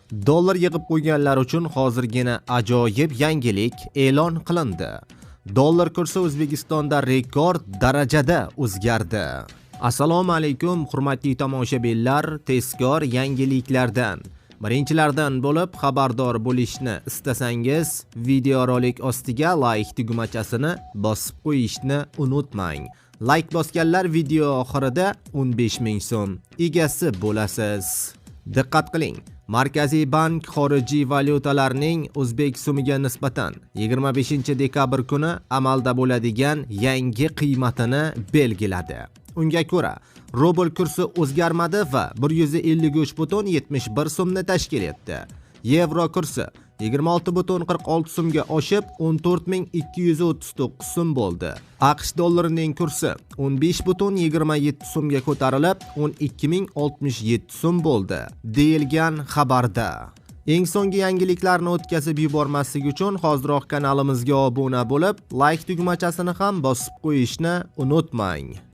Dollar yig'ib qo'yganlar uchun hozirgina ajoyib yangilik e'lon qilindi. Dollar kursi O'zbekistonda rekord darajada o'zgardi. Assalomu alaykum, hurmatli tomoshabinlar, tezkor yangiliklardan birinchilardan bo'lib xabardor bo'lishni istasangiz, videorolik ostiga like tugmachasini bosib qo'yishni unutmang. Like bosganlar video oxirida 15 ming so'm egasi bo'lasiz. Diqqat qiling! Markaziy bank xorijiy valyutalarning o'zbek so'miga nisbatan 25 dekabr kuni amalda bo'ladigan yangi qiymatini belgiladi. Unga ko'ra, rubl kursi o'zgarmadi va 153,71 so'mni tashkil etdi. Yevro kursi 26,46 so'mga oshib, 14 239 so'm bo'ldi. AQSh dollarining kursi 15,27 so'mga ko'tarilib, 12 067 so'm bo'ldi, deyilgan xabarda. Eng so'nggi yangiliklarni o'tkazib yubormaslik uchun hoziroq kanalimizga obuna bo'lib, like tugmachasini ham bosib qo'yishni unutmang.